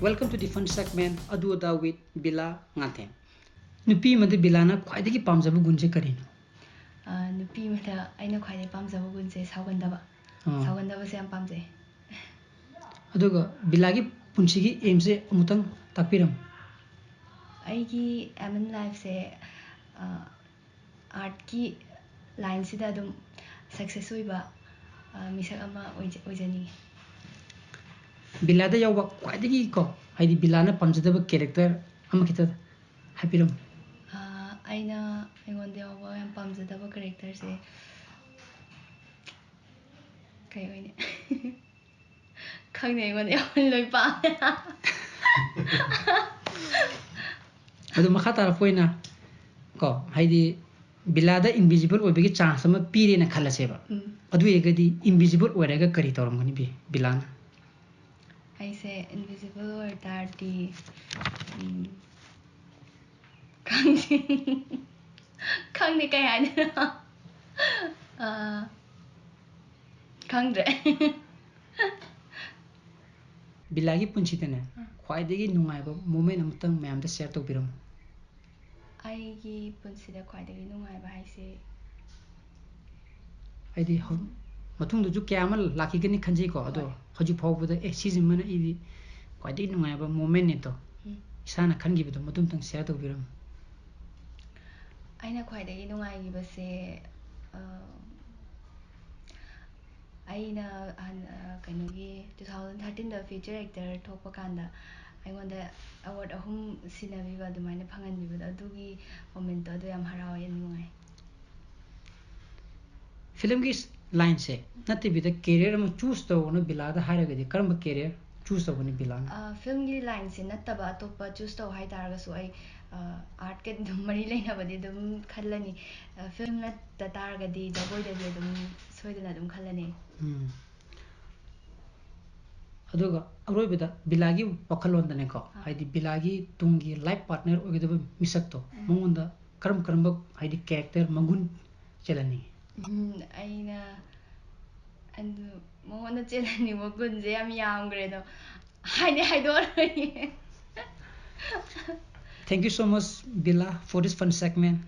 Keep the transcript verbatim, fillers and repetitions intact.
Welcome to the fun segment, ꯑꯗꯨ ꯑꯗꯥ with ꯕꯤꯂꯥ ꯉꯥꯟꯊꯦꯝ꯫ ꯅꯨꯄꯤ ꯑꯃꯗ ꯕꯤꯂꯥꯅ ꯈ꯭ꯋꯥꯏꯗꯒꯤ ꯄꯥꯝꯖꯕ ꯒꯨꯟꯁꯦ ꯀꯔꯤꯅꯣ? ꯑ, ꯅꯨꯄꯤ ꯑꯃꯗ ꯑꯩꯅ ꯈ꯭ꯋꯥꯏꯗꯒꯤ ꯄꯥꯝꯖꯕ ꯒꯨꯟꯁꯦ ꯁꯥꯎꯒꯟꯗꯕ꯫ ꯑꯥ꯫ ꯁꯥꯎꯒꯟꯗꯕꯁꯦ ꯌꯥꯝ ꯄꯥꯝꯖꯩ꯫ ꯑꯗꯨꯒ ꯕꯤꯂꯥꯒꯤ ꯄꯨꯟꯁꯤꯒꯤ aimꯁꯦ ꯑꯃꯨꯛꯇꯪ ꯇꯥꯛꯄꯤꯔꯝꯃꯨ꯫ ꯑꯩꯒꯤ aim in lifeꯁꯦ, ꯑ, artꯀꯤ lineꯁꯤꯗ ꯑꯗꯨꯝ success ꯑꯣꯏꯕ, ꯑ, ꯃꯤꯁꯛ ꯑꯃ ꯑꯣꯏꯖ-, ꯑꯣꯏꯖꯅꯤꯡꯉꯤ꯫ ꯕꯤꯂꯥꯗ ꯌꯥꯎꯕ ꯈ꯭ꯋꯥꯏꯗꯒꯤ ꯀꯣ, ꯍꯥꯏꯗꯤ ꯕꯤꯂꯥꯅ ꯄꯥꯝꯖꯗꯕ character ꯑꯃ ꯈꯤꯇ ꯍꯥꯏꯕꯤꯔꯝꯃꯨ꯫ ꯑ, ꯑꯩꯅ, ꯑꯩꯉꯣꯟꯗ ꯌꯥꯎꯕ ꯌꯥꯝ ꯄꯥꯝꯖꯗꯕ characterꯁꯦ ꯀꯩ ꯑꯣꯏꯅꯤ? ꯈꯪꯗꯦ, ꯑꯩꯉꯣꯟꯗ ꯌꯥꯎꯕ ꯂꯣꯏ ꯄꯥꯝꯃꯦ꯫ ꯑꯗꯨ ꯃꯈꯥ ꯇꯥꯔꯛꯄ ꯑꯣꯏꯅ ꯀꯣ, ꯍꯥꯏꯗꯤ ꯕꯤꯂꯥꯗ invisible ꯑꯣꯏꯕꯒꯤ chance ꯑꯃ ꯄꯤꯔꯦꯅ ꯈꯜꯂꯁꯦꯕ꯫ ꯎꯝ꯫ ꯑꯗꯨ ꯑꯣꯏꯔꯒꯗꯤ invisible ꯑꯣꯏꯔꯒ ꯀꯔꯤ ꯇꯧꯔꯝꯒꯅꯤ ꯕꯤ-, ꯕꯤꯂꯥꯅ? ꯑꯩꯁꯦ invisible ꯑꯣꯏ ꯇꯥꯔꯗꯤ, ꯎꯝ, ꯈꯪꯗꯦ꯫ ꯈꯪꯗꯦ ꯀꯩ ꯍꯥꯏꯗꯣꯏꯅꯣ꯫ ꯑꯥ, ꯈꯪꯗ꯭ꯔꯦ꯫ ꯕꯤꯂꯥꯒꯤ ꯄꯨꯟꯁꯤꯗꯅꯦ, ꯈ꯭ꯋꯥꯏꯗꯒꯤ ꯅꯨꯡꯉꯥꯏꯕ moment ꯑꯃꯇꯪ ꯃꯌꯥꯝꯗ share ꯇꯧꯕꯤꯔꯝꯃꯨ꯫ ꯑꯩꯒꯤ ꯄꯨꯟꯁꯤꯗ ꯈ꯭ꯋꯥꯏꯗꯒꯤ ꯅꯨꯡꯉꯥꯏꯕ ꯍꯥꯏꯁꯦ, ꯍꯥꯏꯗꯤ ꯍꯧ-, ꯃꯇꯨꯡꯗꯁꯨ ꯀꯌꯥ ꯑꯃ ꯂꯥꯛꯈꯤꯒꯅꯤ ꯈꯟꯖꯩꯀꯣ, ꯑꯗꯣ ꯍꯣꯏ꯫ ꯍꯧꯖꯤꯛ ꯐꯥꯎꯕꯗ, "ꯑꯦ, ꯁꯤꯁꯤꯃꯅ ꯑꯩꯗꯤ ꯈ꯭ꯋꯥꯏꯗꯒꯤ ꯅꯨꯡꯉꯥꯏꯕ momentꯅꯦ"ꯗꯣ, ꯎꯝ꯫ ꯏꯁꯥꯅ ꯈꯟꯈꯤꯕꯗꯣ ꯃꯗꯨ ꯑꯃꯇꯪ share ꯇꯧꯕꯤꯔꯝꯃꯨ꯫ ꯑꯩꯅ ꯈ꯭ꯋꯥꯏꯗꯒꯤ ꯅꯨꯡꯉꯥꯏꯈꯤꯕꯁꯦ, ꯑ, ꯑꯩꯅ ꯍꯟ-, ꯑ, ꯀꯩꯅꯣꯒꯤ two thousand thirteenꯗ feature actor ꯊꯣꯛꯄ ꯀꯥꯟꯗ ꯑꯩꯉꯣꯟꯗ award ꯑꯍꯨꯝ ꯁꯤꯟꯅꯕꯤꯕ, ꯑꯗꯨꯃꯥꯏꯅ ꯐꯪꯍꯟꯕꯤꯕꯗꯣ, ꯑꯗꯨꯒꯤ momentꯇꯣ, ꯑꯗꯨ ꯌꯥꯝ ꯍꯔꯥꯎꯋꯦ, ꯌꯥꯝ ꯅꯨꯡꯉꯥꯏ꯫ Filmꯒꯤ lineꯁꯦ ꯅꯠꯇꯕꯤꯗ career ꯑꯃ choose ꯇꯧꯑꯣꯅ ꯕꯤꯂꯥꯗ ꯍꯥꯏꯔꯒꯗꯤ ꯀꯔꯝꯕ career choose ꯇꯧꯒꯅꯤ ꯕꯤꯂꯥꯅ? ꯑ, filmꯒꯤ lineꯁꯦ ꯅꯠꯇꯕ ꯑꯇꯣꯞꯄ choose ꯇꯧ ꯍꯥꯏ ꯇꯥꯔꯒꯁꯨ ꯑꯩ, ꯑ, artꯀ ꯑꯗꯨꯝ ꯃꯔꯤ ꯂꯩꯅꯕꯗꯤ ꯑꯗꯨꯝ ꯈꯜꯂꯅꯤ꯫ ꯑ, film ꯅꯠꯇ ꯇꯥꯔꯒꯗꯤ ꯖꯒꯣꯏꯗꯗꯤ ꯑꯗꯨꯝ ꯁꯣꯏꯗꯅ ꯑꯗꯨꯝ ꯈꯜꯂꯅꯤ꯫ ꯎꯝ꯫ ꯑꯗꯨꯒ ꯑꯔꯣꯏꯕꯗ ꯕꯤꯂꯥꯒꯤ ꯋꯥꯈꯜꯂꯣꯟꯗꯅꯦꯀꯣ, ꯑꯥ꯫ ꯍꯥꯏꯗꯤ ꯕꯤꯂꯥꯒꯤ ꯇꯨꯡꯒꯤ life partner ꯑꯣꯏꯒꯗꯕ ꯃꯤꯁꯛꯇꯣ, ꯎꯝ꯫ ꯃꯉꯣꯟꯗ ꯀꯔꯝ ꯀꯔꯝꯕ, ꯍꯥꯏꯗꯤ character ꯃꯒꯨꯟ ꯆꯦꯜꯍꯟꯅꯤꯡꯉꯤ? ꯎꯝ, ꯑꯩꯅ ꯑꯗꯨ ꯃꯉꯣꯟꯗ ꯆꯦꯜꯍꯟꯅꯤꯡꯕ ꯒꯨꯟꯁꯦ ꯌꯥꯝ ꯌꯥꯝꯈ꯭ꯔꯦ ꯑꯗꯣ꯫ ꯍꯥꯏꯗꯤ ꯍꯥꯏꯗꯣꯛꯑꯔꯣꯏꯒꯦ. Thank you so much, Bila, for this fun segment.